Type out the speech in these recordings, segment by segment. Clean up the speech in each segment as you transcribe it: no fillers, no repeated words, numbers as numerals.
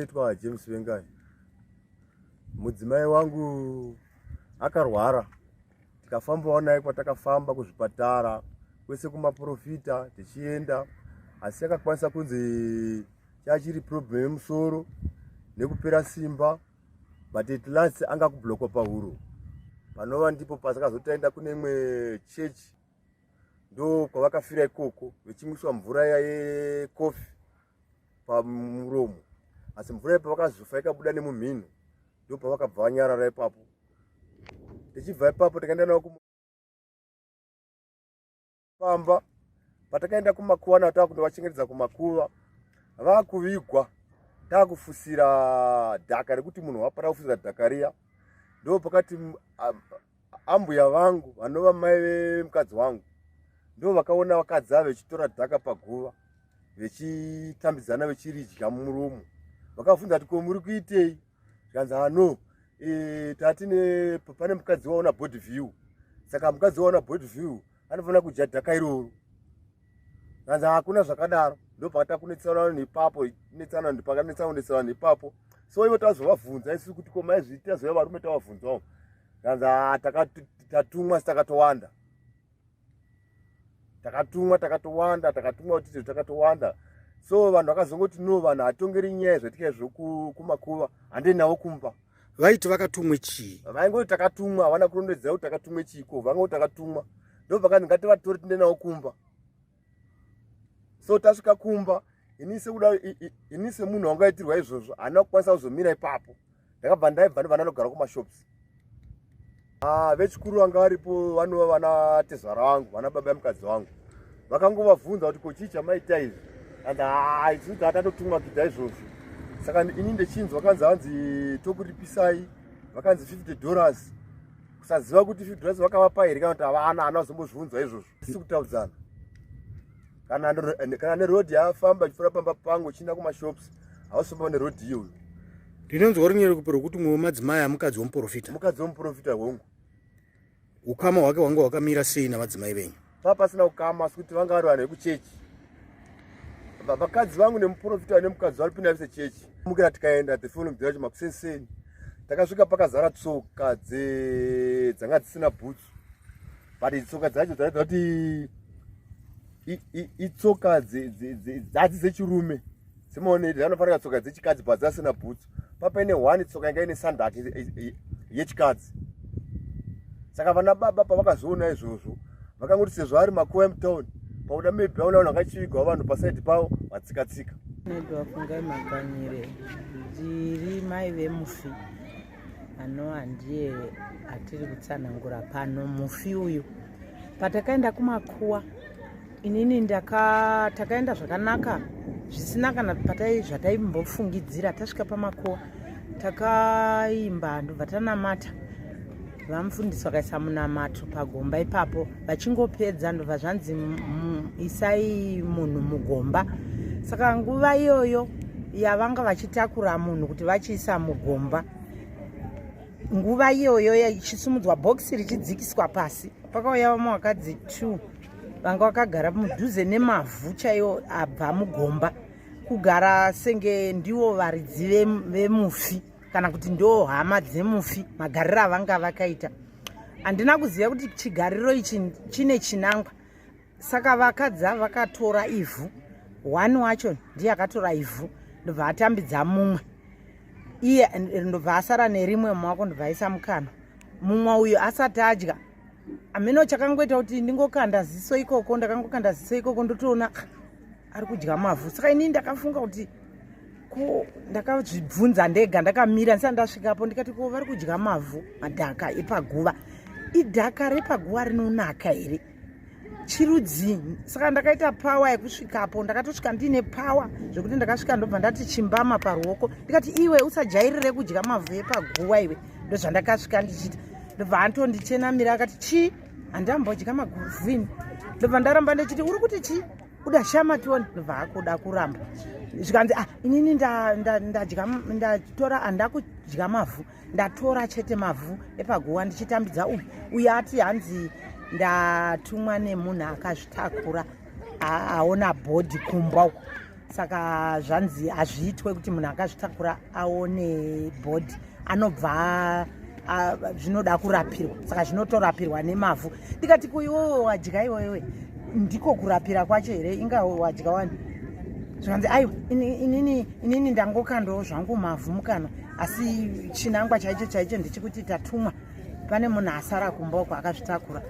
Itwa James Vengai. Mudzimai wangu akarwara tikafambawo naye kwatakafamba kuzvipatara kwese kumaprofita tichienda asi akakwanisa kunzi chachiri problem yemusoro nekupera simba but at last anga kublokwa pahuro panova ndipo pasakazotaenda kune imwe church ndo kwavakafira ikoko vechimwiswa mvura iya yekofi pamuromo asi mvura ipa vakazofa ikabuda nemumhino ndo pavakabva vanyarara ipapo tichibva ipapo takaenda navo pamba patakaenda kumakuva navo tava kundovachengetedza kumakuva vakuvigwa takufusira dhaka rekuti munhu wapara kufusira dhaka riya ndo pakati ambuya vangu vanova mai vemukadzi wangu ndo vakaona vakadzi ava vechitora dhaka paguva vechitambidzana vechiridya mumuromo vakabvunza kuti ko muri kuitei zvikanzi ano ah, e, tatine pane mukadzi waona body view saka mukadzi waona body view anofanira kudya dhaka iroro kanzi hakuna zvakadaro ndopakata kunetsana vanhu ipapo netsana vanhu pakanetsana kunetsana vanhu ipapo so ivo tazovabvunza isu kuti ko maizviita zvoya varume tavabvunzawo kanzi ah, tatumwa si takatowanda takatumwa takatowanda takatumwa kuti takatowanda so vanhu vakazongoti no vanhu hatongeri nyaya zvaitika izvo kumakuva handei navo kumba vaiti vakatumwe chii vaingoti takatumwa havana kurondedzera kuti takatumwe chiiko vangoti takatumwa ndobvakanzi ngativatore tinde navo kumba so tasvika kumba ini sekuda ini semunhu wangaitirwa izvozvo handina kukwanisa kuzomira ipapo ndakabva ndaibva ndobva ndanogara kumashops ah, vechikuru vanga varipo vanova vana tezvara vangu vana baba yemukadzi wangu vakangovabvunza kuti ko chii chamaita izvi and ah, isu tatatotumwa kuita izvozvo saka ini ndechinzwa kanzi hanzi tokuripisai vakanzi 50 dollars kusaziva kuti 50 dollars vakavapa here kana kuti havana hana vazombozviunzwa izvozvo isi kutaudzana kana kana neroad yaafamba ichipfuura pamba pangu ichienda kumashops hausifamba neroad iyoyo ndinonzwa runyerekupe rwekuti mumwe wemadzimai amukadzi wemuprofita mukadzi wemuprofita hongu ukama hwake hwanga hwakamira sei navadzimai venyu paa pasina ukama asi kuti vanga vari vanhu vekuchechi vakadzi vangu nemuprofita nemukadzi vari pinda vese chechi mukira tikaenda the following day makusenseni takasvika pakazara tsoka dzanga dzisina bhutsu but tsoka dzacho dzaiita kuti itsoka dzadzi dzechirume semaoneri dzanofanira tsoka dzechikadzi but dzasina bhutsu papaine one tsoka yanga ine sandaki yechikadzi saka vana baba pavakazoona izvozvo vakangoti sezvo ari makuva emutown pakuda maybe vaona vanhu vakachivigwa vanhu pasaidi pavo vatsikatsika maybe vafungai makanyire ndiri mai vemufi anova ndiye atiri kutsanangura pano mufi uyu patakaenda kumakuwa inini ndaka takaenda zvakanaka zvisina kana patai zvataimbofungidzira tasvika pamakuwa takaimba ndobva tanamata vamufundisi vakaisa munamato pagomba ipapo vachingopedza ndobva zvanzi isai munhu mugomba saka nguva iyoyo yavanga vachitakura munhu kuti vachiisa mugomba nguva iyoyo ichisumudzwa bhokisi richidzikiswa pasi pakauya vamwe vakadzi two vanga vakagara mudhuze nemavhu chaiwo abva mugomba kugara senge ndiwo varidzi vemufi kana kuti ndo hama dzemufi magariro avanga vakaita handina kuziva kuti chigariro ichi chine chinangwa saka vakadzi ava vakatora ivhu one wacho ndiye akatora ivhu ndobva atambidza mumwe iye ndobva asara nerimwe mumawako ndobva aisa mukanwa mumwe uyu asati adya hameno chakangoita kuti ndingokanda ziso ikoko ndakangokanda ziso ikoko ndotoona ah, ari kudya mavhu saka inini ndakafunga kuti ko ndakazvibvunza ndega ndakamira ndisati ndasvikapo ndikati ko vari kudya mavhu madhaka epaguva idhaka repaguva rinonaka here chirudzii saka ndakaita power yekusvikapo ndakatosvika ndiine power zvekuti ndakasvika ndobva ndati chimbama paruoko ndikati iwe usajairire kudya mavhu epaguva iwe ndozvandakasvika ndichiita ndobva antondichenamira akati chii handambodya maguvhu ini ndobva ndaramba ndichiti uri kuti chii kuda shama tione ndobva akuda kuramba zvikanzi ah inini ndadya ndatora handakudya mavhu ndatora chete mavhu epaguva ndichitambidza uyu uyu ati hanzi ndatumwa nemunhu akazvitakura aona bhodhi kumba uko Saka zvanzi hazviitwe kuti munhu akazvitakura aone bhodhi, anobva zvinoda kurapirwa, saka zvinotorapirwa nemavhu. Ndikati kuiwewe wadya iwewe, ndiko kurapira kwacho here? Inga wadya wani. Zvikanzi aiwa, inini inini ndangokandawo zvangu mavhu mukanwa, asi chinangwa chaicho chaicho ndechekuti tatumwa, pane munhu asara kumba uko akazvitakura,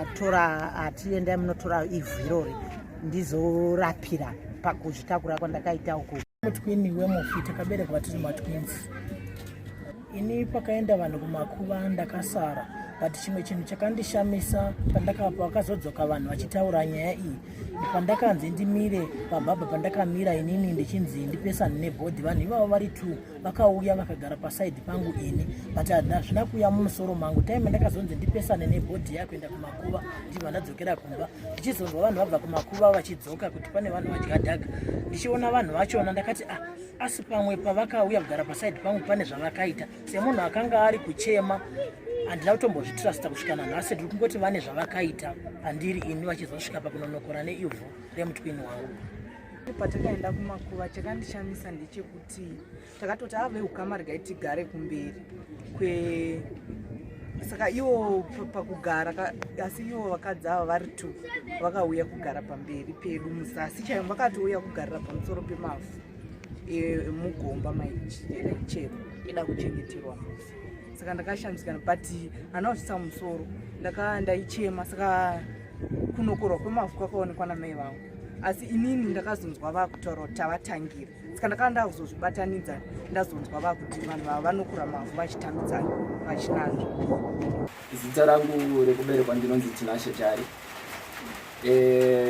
atora atiendai munotora ivhu irori ndizorapira pakuzvitakura kwandakaita uku. Mutwini wemufi, takaberekwa tiri matwins. Ini pakaenda vanhu kumakuva ndakasara, but chimwe chinhu chakandishamisa pandakazodzoka vanhu vachitaura nyaya iyi, pandakanzi ndimire pabhabha, pandakamira inini ndichinzi ndipesane nebhodhi, vanhu ivavo vari two vakauya vakagara pasaidi pangu ini, but hazvina kuuya mumusoro mangu. Time ndakazonzi ndipesane nebhodhi yakuenda kumakuva, ndibva ndadzokera kumba ndichizonzwa vanhu vabva kumakuva vachidzoka kuti pane vanhu vadya dhaga. Ndichiona vanhu vachona ndakati ah, asi pamwe pavakauya kugara pasaidi pangu pane zvavakaita. Semunhu akanga ari kuchema, handina kutombozvitrusta kusvika nanhasi. Ndiri kungoti vane zvavakaita pandiri ini, vachizosvika pakunonokora neivhu remutwini wangu. Patakaenda kumakuva, chakandishamisa ndechekuti takatoti ave ukama, regai tigare kumberi kwe. Saka ivo pakugara, asi ivo vakadzi ava vari two vakauya kugara pamberi pedu muzasi chaivo, vakatouya kugarira pamusoro pemavhu emugomba maichero ida kuchengeterwa mufi. Saka ndakashamisikana, but handina kuzvisa musoro, ndaichema. Saka kunokorwa kwemavhu kwakaonekwa namai vangu, asi inini ndakazonzwa vakutaura kuti tavatangira. Saka ndakanga ndakuzozvibatanidza ndazonzwa vakuti vanhu vava vanokura mavhu vachitambidzana vachinanzva. Zita rangu rekuberekwa ndinonzi Tinashe Jari,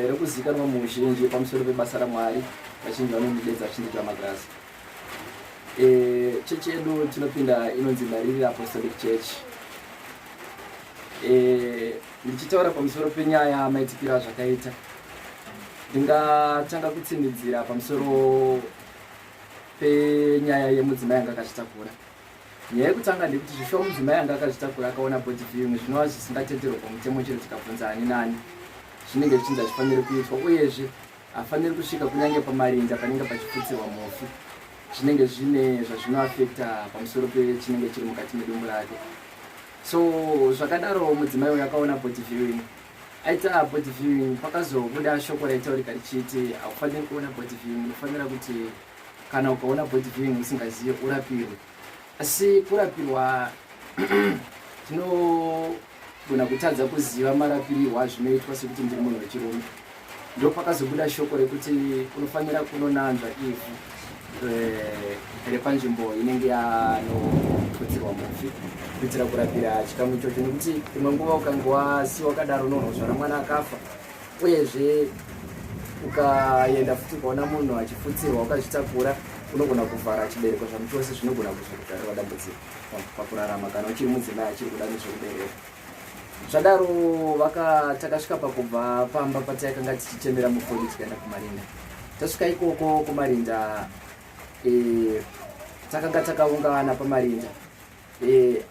rekuzivikanwa muuzhinji pamusoro pebasa raMwari, vazhinji vanondidedza vachinditi VaMagirazi. Chechi yedu tinopinda inonzi Nharirire Apostolic Church. Ndichitaura pamusoro penyaya maitikiro azvakaita, ndingatanga kutsindidzira pamusoro penyaya yemudzimai anga akazvitakura. Nyaya yekutanga ndekuti zvishuwa mudzimai anga akazvitakura akaona body viewing, zvinova zvisingatenderwa pamutemo. Chero tikabvunza ani nani, zvinenge zvichinzi hazvifaniri kuitwa, uyezve hafaniri kusvika kunyange pamarinda panenge pachipfutsirwa mufi. Zvinenge zvine zvazvinoafekta pamusoro pechinenge chiri mukati medumbu rake. So zvakadaro, mudzimai uyu akaona body viewing, aita body viewing, pakazobuda shoko raitaurika richiti haufaniri kuona body viewing, unofanira kuti kana ukaona body viewing usingazive urapirwe. Asi kurapirwa tinogona kutadza kuziva marapirirwo azvinoitwa, sekuti ndiri munhu wechirume. Ndo pakazobuda shoko rekuti unofanira kunonanzva ivhu repanzvimbo inenge yanoputsirwa mufi kuitira kurapira chikamu ichocho, nekuti imwe nguva ukange wasiwa wakadaro unoona kuzvara mwana akafa. Uyezve ukaenda futi ukaona munhu achifutsirwa ukazvitakura, unogona kuvhara chibereko zvamuchose, zvinogona kuzokutarira dambudziko pakurarama kana uchiri mudzimai achiri kuda nezvekubereka. Zvadaro takasvika pakubva pamba pataikanga tichichemera mufoni, tikaenda kumarinda. Tasvika ikoko kumarinda, takanga takaungana pamarinda.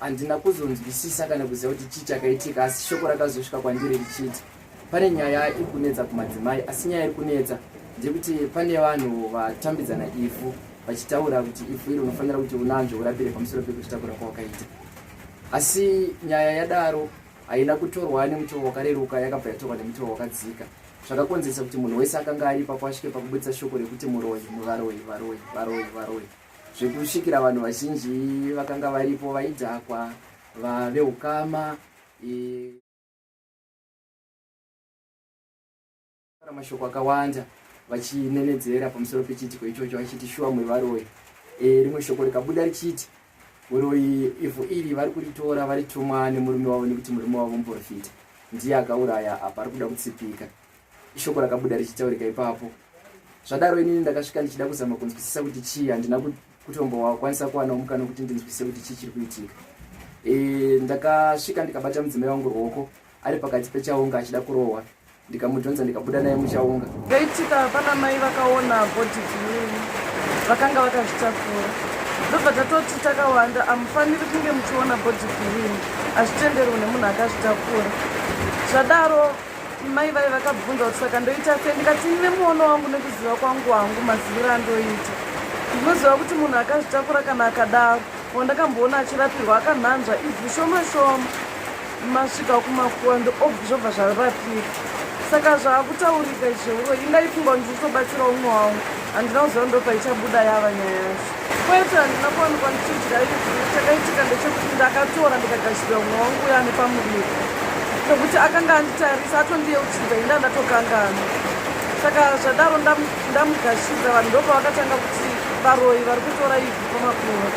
Handina kuzonzwisisa kana kuziva kuti chii chakaitika, asi shoko rakazosvika kwandiri richiti pane nyaya iri kunetsa kumadzimai. Asi nyaya iri kunetsa ndeyekuti pane vanhu vatambidzana ivhu vachitaura kuti ivhu iri unofanira kuti unanzve urapire pamusoro pekuzvitakura kwawakaita. Asi nyaya yadaro haina kutorwa nemutoo wakareruka, yakabva yatorwa nemutoo wakadzika, zvakakonzeresa kuti munhu wese akanga ari ipapo asvike pakubudisa shoko rekuti muroyi, muvaroyi, varoyi, varoyi, varoyi, zvekusvikira vanhu vazhinji vakanga varipo vaidhakwa veukama mashoko akawanda vachinenedzera pamusoro pechiitiko ichocho, vachiti shuwa muri varoyi. Rimwe shoko rikabuda richiti uroyi, ivhu iri vari kuritora varitumwa nemurume wavo, nekuti murume wavo muprofita, ndiye akauraya, apa ari kuda kutsipika. Ishoko rakabuda richitaurika ipapo. Zvadaro inini ndakasvika ndichida kuzama kunzwisisa kuti chii, handina kutombowakwanisa kuwanawo mukana wekuti ndinzwisise kuti chii chiri kuitika. Ndakasvika ndikabata mudzimai wangu ruoko ari pakati pechaunga achida kurohwa, ndikamudhonza ndikabuda naye muchaunga. Zvaitika, pana mai vakaona body viewing vakanga vakazvitakura. Ndobva tatoti takawanda, hamufaniri kunge muchiona body viewing, hazvitenderwi nemunhu akazvitakura. Zvadaro Mai vaye vakabvunza kuti saka ndoita sei, ndikati ini nemuono wangu nekuziva kwangu hangu maziviro andoita ndinoziva kuti munhu akazvitakura kana akadaro wandakamboona achirapirwa akanhanzva ivhu shoma shoma masvika kumakuva zvobva zvarapika. Saka zvaakutaurika izveuro ingaifunga kuti ndiri kutobatsira umwe wangu, handina kuziva ndopaichabuda yava nyaya yacho. Kwete, handina kuwanikwa ndichidya ivhu. Chakaitika ndechekuti ndakatora ndikagashira umwe wangu uyo ane pamuviri, nekuti akanga anditarisa atondiyeuchidza, inda ndatokanganwa. Saka zvadaro ndamugashidza, vanhu ndopavakatanga kuti varoyi vari kutora ivhu pamakuva.